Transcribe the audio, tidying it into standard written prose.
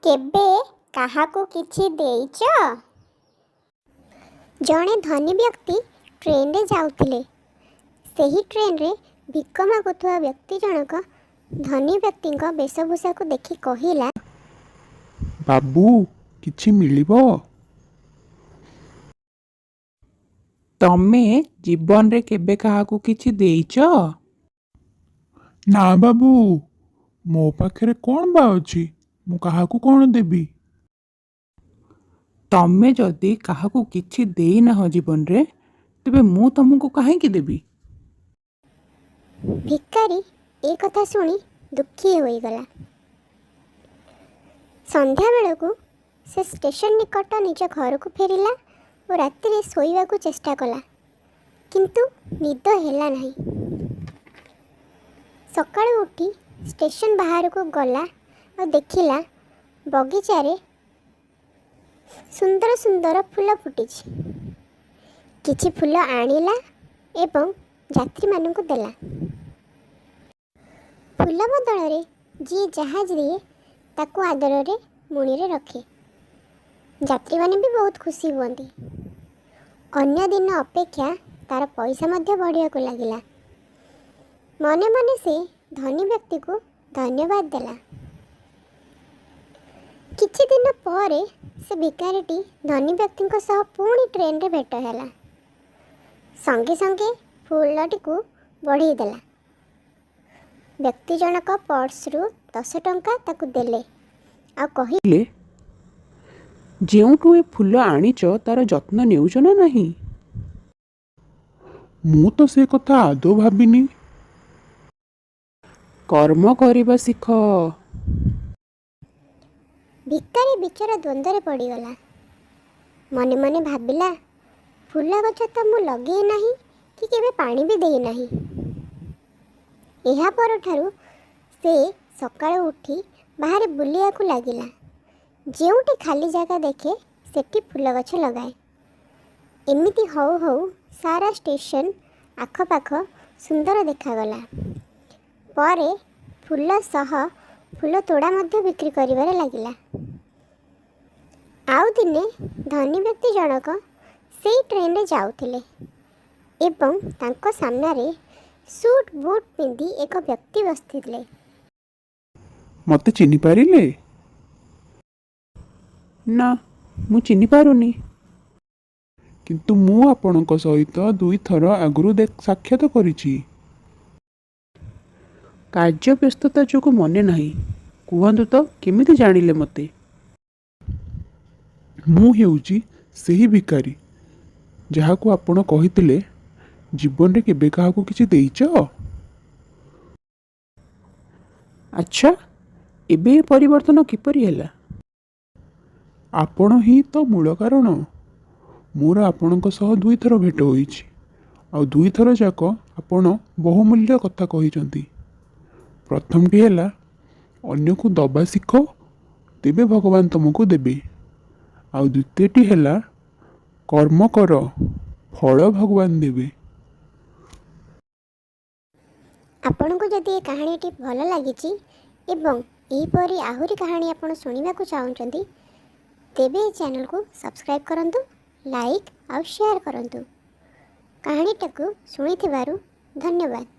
କେବେ କାହାକୁ କିଛି ଦେଇଛ? ଜଣେ ଧନୀ ବ୍ୟକ୍ତି ଟ୍ରେନରେ ଯାଉଥିଲେ। ସେହି ଟ୍ରେନରେ ଭିକ ମାଗୁଥିବା ବ୍ୟକ୍ତି ଜଣକ ଧନୀ ବ୍ୟକ୍ତିଙ୍କ ବେଶଭୂଷାକୁ ଦେଖି କହିଲା, ବାବୁ, କିଛି ମିଳିବ? ତମେ ଜୀବନରେ କେବେ କାହାକୁ କିଛି ଦେଇଛ? ନା ବାବୁ, ମୋ ପାଖରେ କ'ଣ ବା ଅଛି? ମୁଁ କାହାକୁ କ'ଣ ଦେବି? ତମେ ଯଦି କାହାକୁ କିଛି ଦେଇନାହ ଜୀବନରେ, ତେବେ ମୁଁ ତମକୁ କାହିଁକି ଦେବି? ଭିକାରୀ ଏ କଥା ଶୁଣି ଦୁଃଖୀ ହୋଇଗଲା। ସନ୍ଧ୍ୟାବେଳକୁ ସେ ଷ୍ଟେସନ ନିକଟ ନିଜ ଘରକୁ ଫେରିଲା ଓ ରାତିରେ ଶୋଇବାକୁ ଚେଷ୍ଟା କଲା, କିନ୍ତୁ ନିଦ ହେଲା ନାହିଁ। ସକାଳୁ ଉଠି ଷ୍ଟେସନ ବାହାରକୁ ଗଲା ଆଉ ଦେଖିଲା ବଗିଚାରେ ସୁନ୍ଦର ସୁନ୍ଦର ଫୁଲ ଫୁଟିଛି। କିଛି ଫୁଲ ଆଣିଲା ଏବଂ ଯାତ୍ରୀମାନଙ୍କୁ ଦେଲା। ଫୁଲ ବଦଳରେ ଯିଏ ଯାହା ଦିଏ, ତାକୁ ଆଦରରେ ମୁଣିରେ ରଖେ। ଯାତ୍ରୀମାନେ ବି ବହୁତ ଖୁସି ହୁଅନ୍ତି। ଅନ୍ୟ ଦିନ ଅପେକ୍ଷା ତାର ପଇସା ମଧ୍ୟ ବଢ଼ିବାକୁ ଲାଗିଲା। ମନେ ମନେ ସେ ଧନୀ ବ୍ୟକ୍ତିକୁ ଧନ୍ୟବାଦ ଦେଲା। କିଛି ଦିନ ପରେ ସେ ଭିକାରୀଟି ଧନୀ ବ୍ୟକ୍ତିଙ୍କ ସହ ପୁଣି ଟ୍ରେନରେ ଭେଟ ହେଲା। ସଙ୍ଗେ ସଙ୍ଗେ ଫୁଲଟିକୁ ବଢ଼େଇ ଦେଲା। ବ୍ୟକ୍ତି ଜଣକ ପର୍ସରୁ 10 ଟଙ୍କା ତାକୁ ଦେଲେ ଆଉ କହିଲେ, ଲେ, ଯେଉଁଠୁ ଏ ଫୁଲ ଆଣିଛ, ତାର ଯତ୍ନ ନେଉଛ ନା ନାହିଁ? ମୁଁ ତ ସେ କଥା ଆଦୌ ଭାବିନି। କର୍ମ କରିବା ଶିଖ। ଭିକାରୀ ବିଚରା ଦ୍ୱନ୍ଦ୍ୱରେ ପଡ଼ିଗଲା। ମନେ ମନେ ଭାବିଲା, ଫୁଲ ଗଛ ତ ମୁଁ ଲଗେଇ ନାହିଁ କି କେବେ ପାଣି ବି ଦେଇନାହିଁ। ଏହା ପରଠାରୁ ସେ ସକାଳୁ ଉଠି ବାହାରେ ବୁଲିବାକୁ ଲାଗିଲା। ଯେଉଁଠି ଖାଲି ଜାଗା ଦେଖେ, ସେଠି ଫୁଲ ଗଛ ଲଗାଏ। ଏମିତି ହଉ ହଉ ସାରା ଷ୍ଟେସନ ଆଖପାଖ ସୁନ୍ଦର ଦେଖାଗଲା। ପରେ ଫୁଲ ସହ ଫୁଲ ତୋଡ଼ା ମଧ୍ୟ ବିକ୍ରି କରିବାରେ ଲାଗିଲା। ଆଉ ଦିନେ ଧନୀ ବ୍ୟକ୍ତି ଜଣକ ସେଇ ଟ୍ରେନରେ ଯାଉଥିଲେ ଏବଂ ତାଙ୍କ ସାମ୍ନାରେ ସୁଟ୍ ବୁଟ୍ ପିନ୍ଧି ଏକ ବ୍ୟକ୍ତି ବସିଥିଲେ। ମୋତେ ଚିହ୍ନିପାରିଲେ? ନା, ମୁଁ ଚିହ୍ନି ପାରୁନି। କିନ୍ତୁ ମୁଁ ଆପଣଙ୍କ ସହିତ ଦୁଇଥର ଆଗରୁ ସାକ୍ଷାତ କରିଛି। କାର୍ଯ୍ୟ ବ୍ୟସ୍ତତା ଯୋଗୁଁ ମନେ ନାହିଁ। କୁହନ୍ତୁ ତ, କେମିତି ଜାଣିଲେ ମୋତେ? ମୁଁ ହେଉଛି ସେହି ଭିକାରୀ, ଯାହାକୁ ଆପଣ କହିଥିଲେ, ଜୀବନରେ କେବେ କାହାକୁ କିଛି ଦେଇଛ? ଆଚ୍ଛା, ଏବେ ଏ ପରିବର୍ତ୍ତନ କିପରି ହେଲା? ଆପଣ ହିଁ ତ ମୂଳ କାରଣ। ମୋର ଆପଣଙ୍କ ସହ ଦୁଇଥର ଭେଟ ହୋଇଛି ଆଉ ଦୁଇଥର ଯାକ ଆପଣ ବହୁମୂଲ୍ୟ କଥା କହିଛନ୍ତି। ପ୍ରଥମଟି ହେଲା, ଅନ୍ୟକୁ ଦବା ଶିଖ, ତେବେ ଭଗବାନ ତୁମକୁ ଦେବେ। ଆଉ ଦ୍ୱିତୀୟଟି ହେଲା, କର୍ମ କର, ଫଳ ଭଗବାନ ଦେବେ। ଆପଣଙ୍କୁ ଯଦି ଏ କାହାଣୀଟି ଭଲ ଲାଗିଛି ଏବଂ ଏହିପରି ଆହୁରି କାହାଣୀ ଆପଣ ଶୁଣିବାକୁ ଚାହୁଁଛନ୍ତି, ତେବେ ଏ ଚ୍ୟାନେଲକୁ ସବସ୍କ୍ରାଇବ୍ କରନ୍ତୁ, ଲାଇକ୍ ଆଉ ସେୟାର କରନ୍ତୁ। କାହାଣୀଟାକୁ ଶୁଣିଥିବାରୁ ଧନ୍ୟବାଦ।